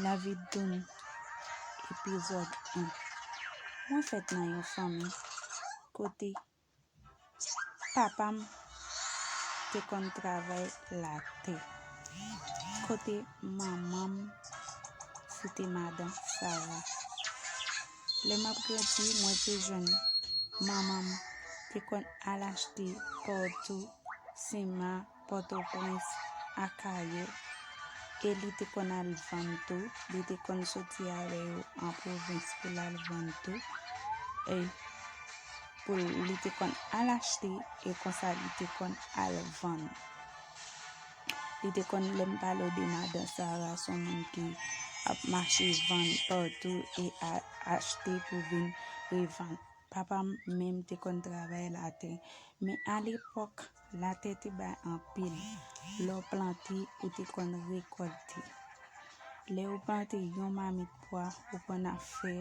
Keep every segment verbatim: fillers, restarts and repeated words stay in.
Lavi Doun, epizòd en. Mwen fèt nan yon fanmi kote papa m te konn travay latè, kote manman m se te madan Sara. Lè m ap grandi, mwen te jwenn manman m te konn al achte pòtou, Sima, Pòtoprens, Akayè, e li te konn al vann tou. Li te konn soti avè yo an pwovens pou l al vann tou. E pou l, li te konn al achte, e konsa li te konn al vann. Li te konn, lè m pale w de madan Sara, se yon moun ki ap mache vann patou e a-, achte pou vin revann. Papa m menm te konn travay latè, men alepòk, latè te bay anpil. Lè w plante, ou te konn rekòlte. Lè w plante yon mamit pwa, ou konn ap fè,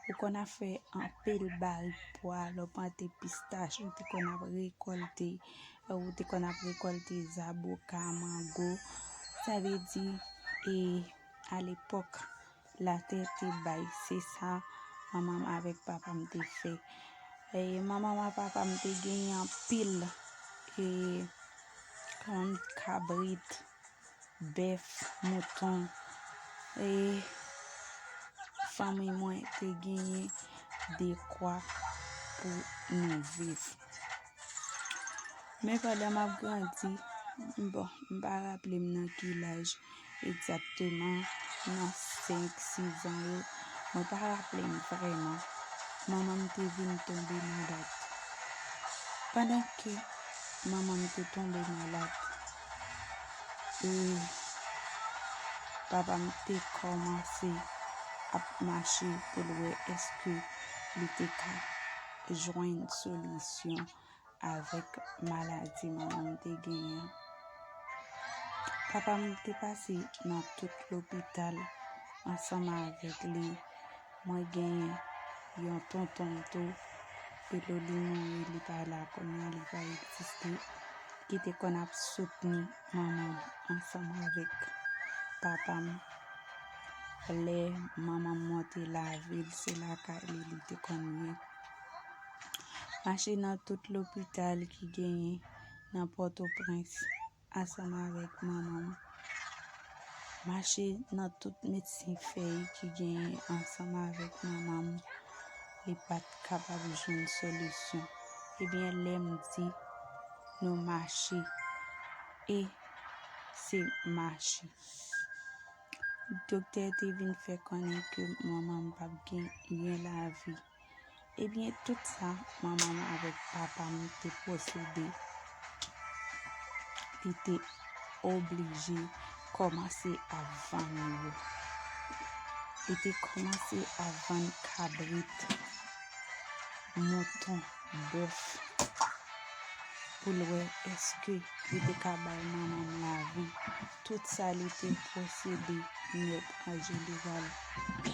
ou konn ap fè anpil barik pwa. Lè w plante pistach, ou te konn ap rekòlte, ou te konn ap rekòlte zaboka, mango. Sa vle di, e, alepòk, latè te bay. Se sa manman m avèk papa m te fè. E manman m ak papa m te genyen anpil, e, kòm kabrit, bèf, mouton. E fanmi mwen te genyen dekwa pou nou viv. Men pandan m ap grandi, bon, m pa raple m nan ki laj egzakteman, nan senk, sis an yo, mwen pa raple m vrèman. Manman m te vin tonbe malad. Pandan ke manman m te tonbe malad, e papa m te kòmanse ap mache pou l wè èske li te ka jwenn solisyon avèk maladi manman m te genyen an. Papa m te pase nan tout lopital ansanm avèk li. Mwen genyen yon tonton m tou, Pelo, li mouri, li pa la kounye a, li pa egziste, ki te konn ap soutni manman m ansanm avèk papa m. Lè manman m monte lavil, se lakay li li te konn ye. Mache nan tout lopital ki genyen nan Pòtoprens ansanm avèk manman m. Mache nan tout medsen fèy ki genyen ansanm avèk manman m. Li pa t kapab jwenn solisyon. Ebyen, lè m di nou mache, e se mache. Doktè te vin fè konnen ke manman m p ap genyen lavi. Ebyen, tout sa manman m avèk papa m te posede, li te oblije kòmanse ap vann yo. Li te kòmanse ap vann kabrit, mouton, bèf, pou l wè èske li te ka bay manman m lavi. Tout sa li te posede nèt an jeneral,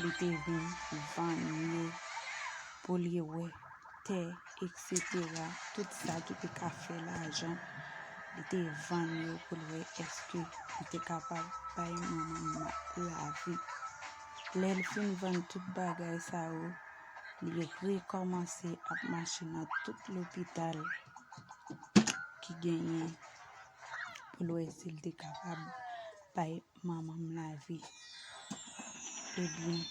li te vin vann yo pou li wè tè, etsetera. Tout sa ki te ka fè lajan, li te vann yo pou l wè èske li te kapab bay manman m lavi. Lè l fin vann tout bagay sa yo, li rekòmanse ap mache nan tout lopital ki genyen pou l wè si l te kapab bay manman m lavi. Ebyen,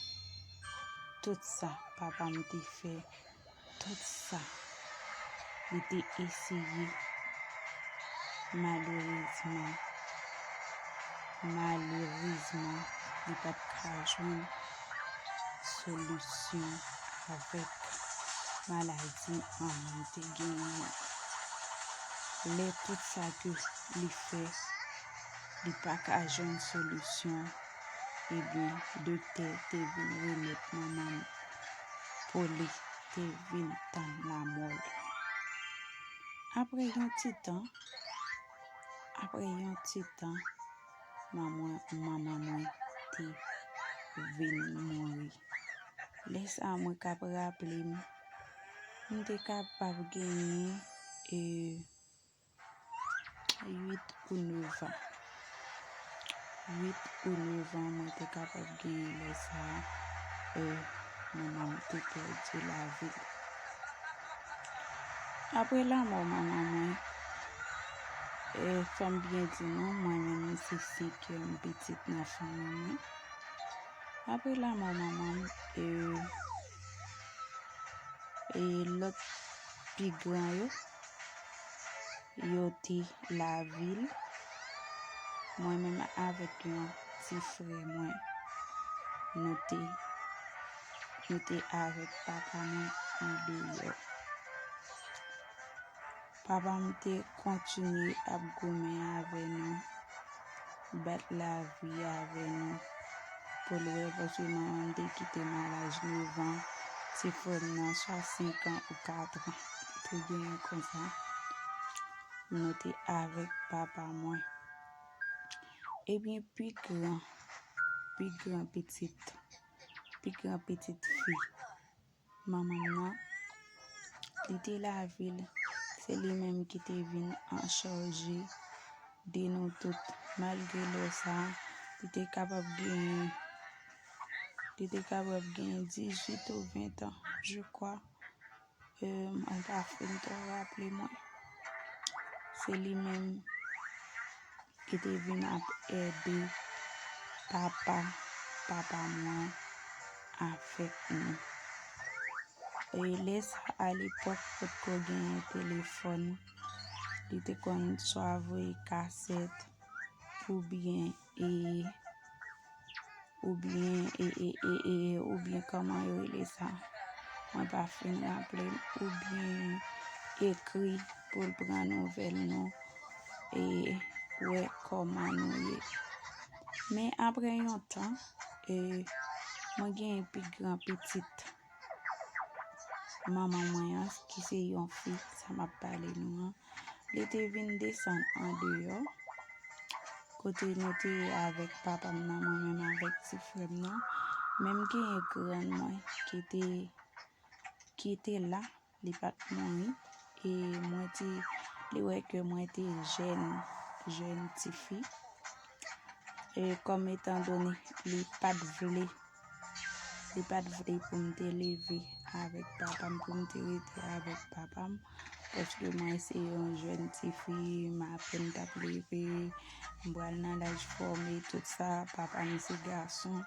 tout sa papa m te fè, tout sa li te eseye, malerezman, malerezman, li pa t ka jwenn solisyon avèk maladi manman m te genyen an. Lè tout sa ke li fè, li pa ka jwenn solisyon, ebyen, doktè te vin remèt manman m pou li te vin tann lanmò l. Apre yon ti tan, apre yon ti tan, manman, manman mwen te vin mouri. Lè sa a, mwen k ap raple m, m te kapab genyen, e, uit ou nèf an. uit ou nèf an, mwen te kapab genyen lè sa a, e, manman m te pèdi lavi l. Apre lanmò manman mwen, e, fò m byen di nou, mwen menm se senkyèm pitit nan fanmi mwen. Apre lanmò manman m, e, e lòt pi gran yo, yo te lavil. Mwen menm avèk yon ti frè mwen, nou te, nou te avèk papa mwen andeyò. Papa m te kontinye ap goumen avè nou, bat lavi avè nou, pou l wè, paske manman m te kite m a laj nèf an, ti frè m nan swa senk an ou kat an, li te genyen konsa. Nou te avèk papa mwen. Ebyen, pi gran, pi gran pitit, pi gran pitit fi manman m nan, li te lavil, se li menm ki te vin an chaje de nou tout. Malgre lè sa a, li te kapab genyen, li te kapab genyen dizuit ou ven an, je crois. E, mwen pa fin twò raple mwen. Se li menm ki te vin ap ede papa, papa mwen avèk nou. E lè sa a, alepòk, potko genyen telefòn. Li te konn swa voye kasèt, oubyen, e, oubyen, e, e, e, e, oubyen kòman yo rele sa, mwen pa fin raple m, oubyen ekri pou l pran nouvèl nou, e wè kòman nou ye. Men apre yon tan, e, mwen genyen pi gran pitit manman mwen an, ki se yon fi, sa m ap pale nou an, li te vin desann andeyò, kote nou te ye avèk papa m nan, mwen menm avèk ti frè m nan. Men m genyen grann mwen ki te, ki te la, li pa t mouri. E mwen te, li wè ke mwen te jèn, jèn tifi. E kòm etan done, li pa t vle, li pa t vle pou m te leve avèk papa m, pou m te rete avèk papa m, paske mwen se yon jèn tifi, m apèn t ap leve, m pral nan laj fòme, tout sa, papa m se gason,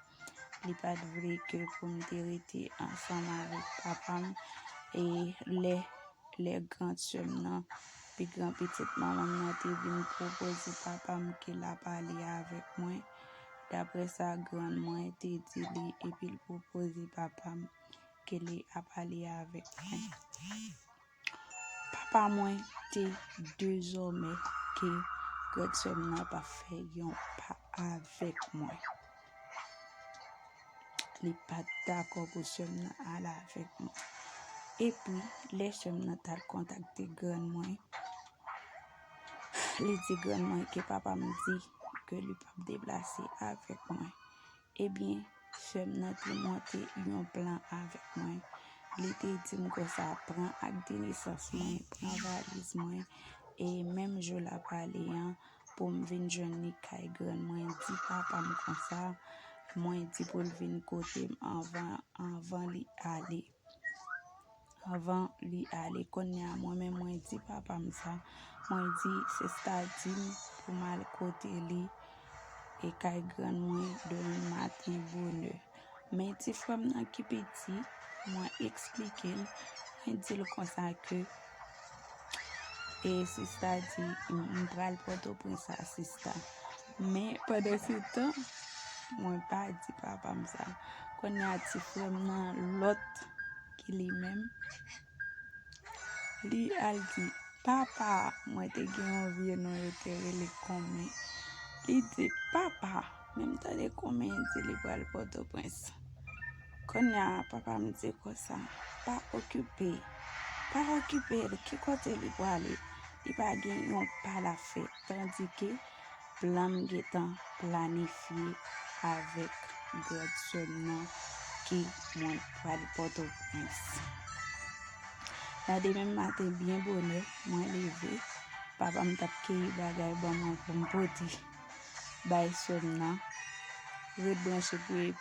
li pa t vle ke pou m te rete ansanm avèk papa m, e lè lè gran sè m nan, pi gran pitit manman m nan te vin pwopoze papa m ke l ap ale avèk mwen, daprè sa grann mwen te di li, epi l pwopoze papa m ke li ap ale avèk mwen. Papa mwen te dezòmè ke gran sè m nan pa fè yon pa avèk mwen. Li pa t dakò pou sè m nan al avèk mwen. Epi, lè sè m nan t al kontakte grann mwen, li di grann mwen ke papa m di ke li p ap deplase avèk mwen. Ebyen, sè m nan te monte yon plan avèk mwen. Li te di m konsa, pran ak de nesans mwen, pran valiz mwen, e menm jou l ap ale an, pou m vin jwenn li kay grann mwen, di papa m konsa, mwen di pou l vin kote m anvan, anvan li ale. Anvan li ale, kounye a, mwen menm, mwen di papa m sa, mwen di sista di m pou m al kote li, e kay grann mwen, demen maten bonè. Men ti frè m nan ki piti, mwen eksplike l, mwen di l konsa ke, e sista di, m, m pral Pòtoprens a sista. Men pandan se tan, mwen pa di papa m sa. Kounye a ti frè m nan lòt ki li menm, li al di, papa, mwen te gen yon vye non yo te rele Konmen. Li di, papa, men m tande Konmen di li pral Pòtoprens. Kounye a, papa m di konsa, pa okipe, pa okipe l, ki kote li prale, li pa gen yon pa l ap fè. Tandike, plan m gentan planifye avèk gran sè m nan ke mwen pral Pòtoprens. Nan demen maten byen bonè, mwen leve, papa m t ap keyi bagay ban mwen pou m pote. bay sè m nan. Ret branche pou